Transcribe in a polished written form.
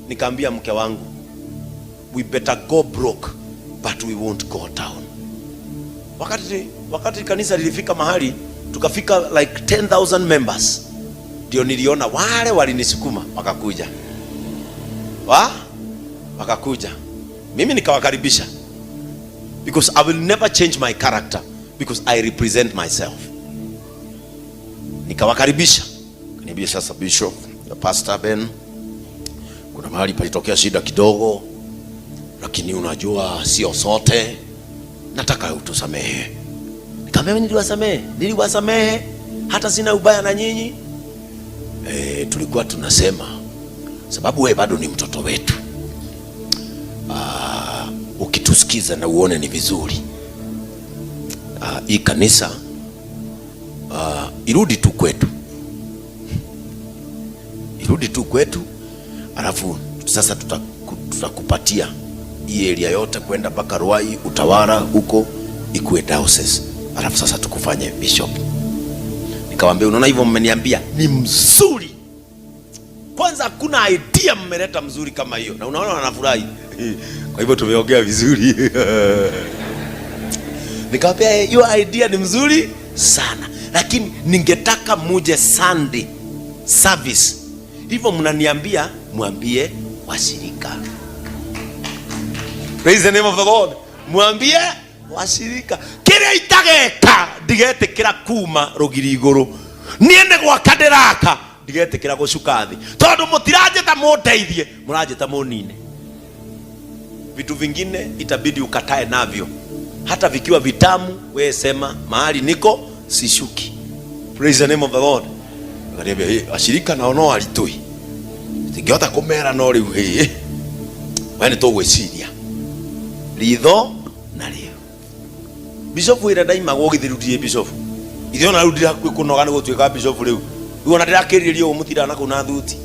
Nikaambia mke wangu, we better go broke but we won't go down. Wakati kanisa lilifika mahali tukafika like 10,000 members, ndio niliona wale walinisukuma wakakuja, wakakuja, mimi nikawakaribisha because I will never change my character because I represent myself. Nikawakaribisha, kaniambia, "Sasa Bishop, Pastor Ben, kuna mahali palitokea shida kidogo, lakini unajua sio sote, nataka utusamehe." Nikamwambia, "Mimi niliwasamehe, niliwasamehe, hata sina ubaya na nyinyi. E, tulikuwa tunasema sababu wewe bado ni mtoto wetu, ukitusikiza na uone ni vizuri, hii kanisa irudi tu kwetu, irudi tu kwetu, alafu sasa tutakupatia hii area yote kwenda mpaka Ruai, Utawala huko ikuwe diocese, alafu sasa tukufanye bishop." Nikamwambia, "Unaona hivyo mmeniambia ni mzuri. Kwanza hakuna idea mmeleta mzuri kama hiyo, na unaona wanafurahi. Kwa hivyo tumeongea vizuri." Nikamwambia, "Hiyo idea ni mzuri sana, lakini ningetaka muje Sunday service. Hivyo mnaniambia mwambie washirika." Praise the name of the Lord. Mwambie washirika kiria itageka ndigetikira kuma rugiri iguru. Nie nĩ gwaka ndĩraka, ndigetikira gũcuka thĩ, tondũ mũtiranjĩta mũndeithie, mũranjĩta mũnine. Vitu vingine itabidi ukatae navyo, hata vikiwa vitamu. We sema, "Mahali niko sishuki." Praise the name of the Lord. Akaniambia, "Hey, ashirika nao no aritũ tingĩhota kũmera, no rĩu hĩ we nĩ tũgwĩciria ritho na rĩu." Bishop ĩrĩa ndaimagwo githĩ rĩu ndirĩ bishop ithuĩ, ona rĩu ndirakuĩ kũnoga nĩ gũtuĩka bishop rĩu. Rĩu ona ndĩrakĩrĩria ũguo mũtindaga na kũu na thuti.